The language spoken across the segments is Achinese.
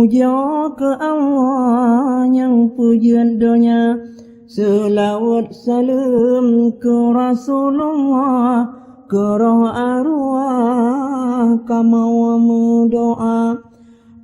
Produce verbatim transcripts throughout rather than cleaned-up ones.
Pujoe keu Allah nyang peujeuet donya, seulaweuet saleuem keu Rasulullah, keu roh arwah kamoe meudoá.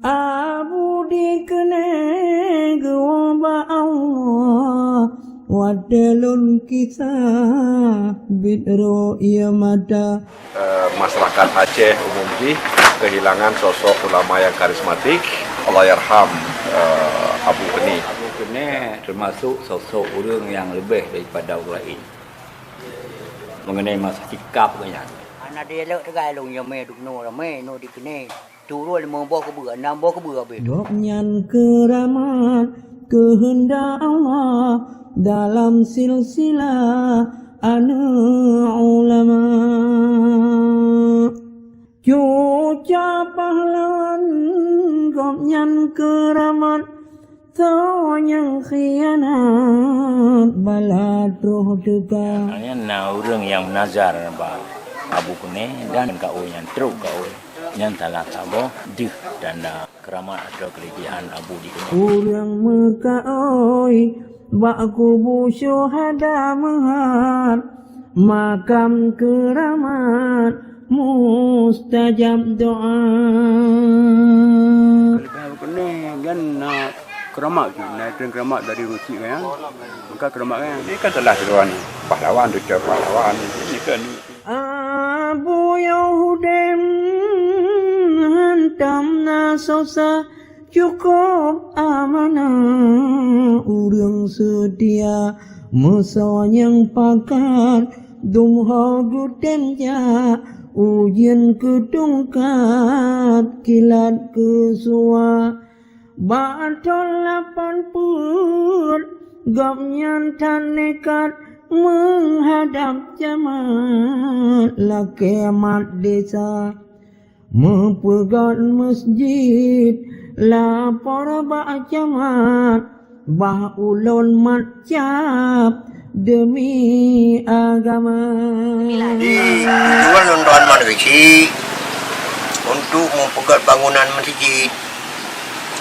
Abu dikeunong geuwoe bak Allah, watée lôn kisah biet rô ié mata. Eh, masyarakat Aceh umum jih kehilangan sosok ulama yang karismatik, Allahyarham, eh, Abu Keuneuk. Abu Keuneuk termasuk sosok ureuëng yang leubeh daripada ureuëng laén mengenai masa sikap geuh nyan. Hana dialog tegai lôn nyang mé duek noe ramé noe dikeunong. Turun lima boh keubeue, enam boh keubeue habéh. Gobnyan keuramat keuheundak Allah dalam silsilah aneuëk ulama. Cuca pahlawan gobnyan keuramat, soe nyang khianat bala troh teuka. Nyan na ureuëng nyang meunazar bak Abu Keuneuk dan kaôi nyan trok kaôi. Nyan salah saboh deuh tanda keuramat atau keulebihan Abu di Keuneuk. Ureuëng meukaôi bak kubu syuhada meuhat, makam keuramat mustajab doa. Keulebihan Abu Keuneuk kan na keuramat, na keuramat dari ruci kan. Maka keuramat kan. Ini kan salah satu pahlawan, tujuh pahlawan. Ini kan Abu Yahudin hantom na sosa, cukup amanah ureuëng seutia. Meusoe nyang pakat dum ho geutem jak, ujeuen keu tungkat kilat keu suwa. Bak thon lapan peuet gobnyan that nekat meuhadab jamat lakée mat desa. Meupeugét meusjid lapor bak jamat, bah ulôn mat cap deumi agama. Di tujuan lôn droe mat geuchik untuk meupeugét bangunan meusjid,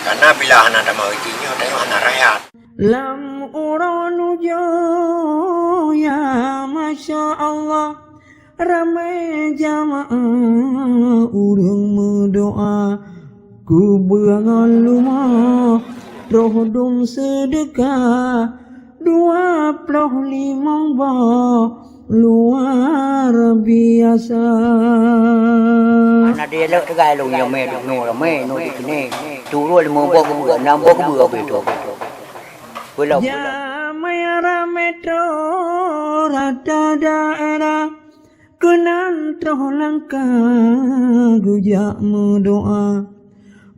karena bila hana tamah geuchik nyoe, tanyoe hana rakyat. Lam uroe nujoe, ya masya Allah, ramé jamaah ureuëng meudoá. Kubeue ngon leumo troh dum seudeukah, dua ploh limong boh luar biasa. Hana dialog tegai lôn nyang mé duek noe ramé noe dikeunong. Turun lima boh keubeue, enam boh keubeue habéh tu. Jamé ramé troh rata daerah, keunan troh langkah geujak meudoá.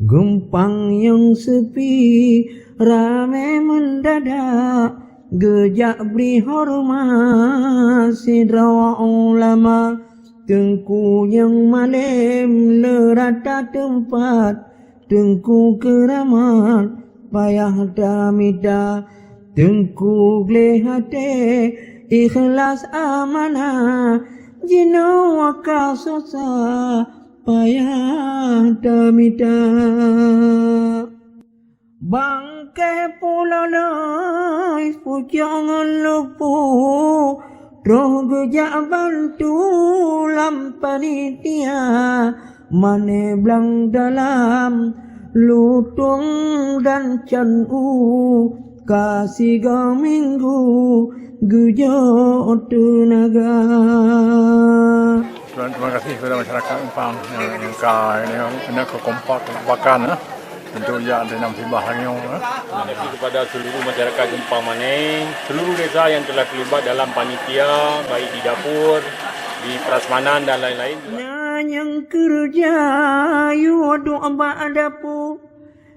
Geumpang nyang seupi ramé meundadak, geujak bri horeumat sidroe ulama. Teungku nyang malém le rata teumpat, Teungku keuramat payah tamita, Teungku gleh até ikhlas amanah, jinoe ka sosa payah tamita. Bangké pulo lôi pucok ngon lupu, troh geujak bantu lam panitia. Mané blang dalam lutông dan can u, ka sigoe minggu geujok teunaga. Tuan, terima kasih kepada masyarakat Geumpang yang, yang ka ini, kena ke kompak, kekompakan, eh, untuk jak dalam musibah hari ini, eh. Terima kasih kepada seluruh masyarakat Geumpang Mané, seluruh desa yang telah terlibat dalam panitia, baik di dapur, di prasmanan dan lain-lain. Na nyang keureuja yue duek bak dapu,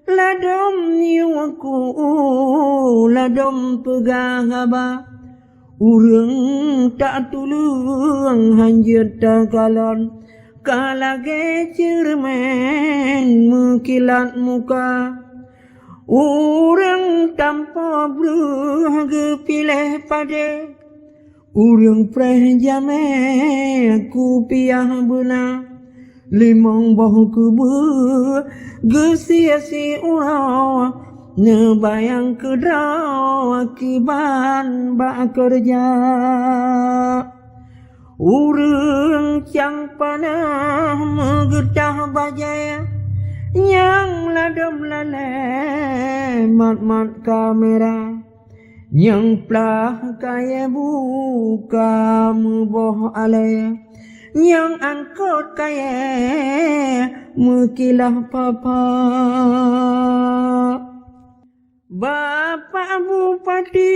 ladom yue ku, ladom peugah haba. Ureuëng tak tuleueng hanjeuet takalon, ka lagée ceureumen meukilat muka. Ureuëng tampo breuh geupiléh padé, ureuëng preh jamé kupiah beuna. Limong boh kubu geusie siuroe, neubayang keudroe kiban bak keureuja. Ureuëng cang panah meugeutah bajée, nyang ladom lalée mat-mat kamera. Nyang plah kayée buka meuboh alée, nyang angkot kayée meukilah papa. Bapak Bupati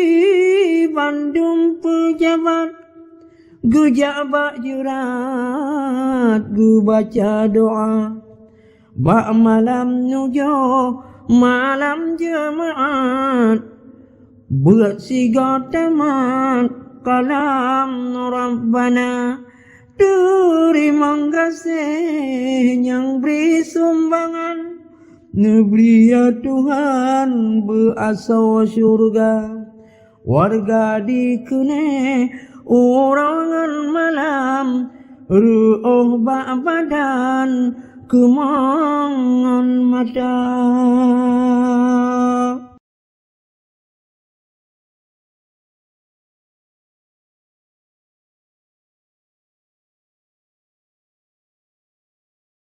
bandum peujabat geujak bak jeurat geubaca doa. Bak malam nujoh malam jeumaat, beuet sigoe tamat kalam Rabbana. Teurimong gaséh nyang bri sumbangan, neubri ya Tuhan beuasoe syeuruga. Wareuga dikeuneuk uroe ngon malam, reuôh bak badan, keumong ngon mata.